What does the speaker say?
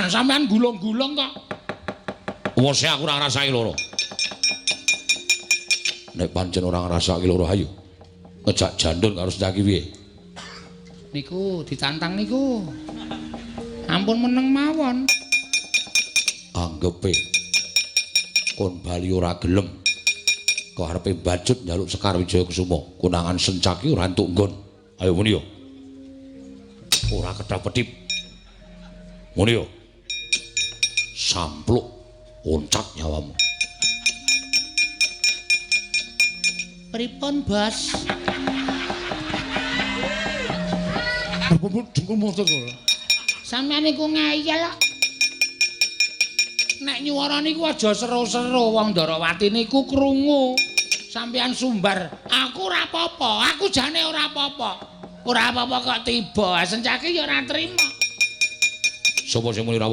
Sampean, sampean gulung-gulung kok. Wose aku ora ngrasake loro. Nek pancen ora ngrasake loro ayo. Ngejak jandun karo Sencaki piye? Niku ditantang niku. Ampun meneng mawon. Anggepe kon bali ora gelem. Kok arepe bacut njaluk Sekar Wijaya Kusuma, konangan Sencaki ora entuk nggon. Ayo muni yo. Ora kedap-kedip. Muni yo. Sampluk oncak nyawamu. Pripun, Bos? Pripun dengkul montor kok. Sampeyan niku ngeyel kok. Nek nyuwara niku aja seru-seru, wong Ndarawati niku krungu. Sampeyan sumbar, aku ora apa-apa, aku jane ora apa-apa. Ora apa-apa kok tiba, Sencaki ya ora trima. Sapa sing muni rawuh?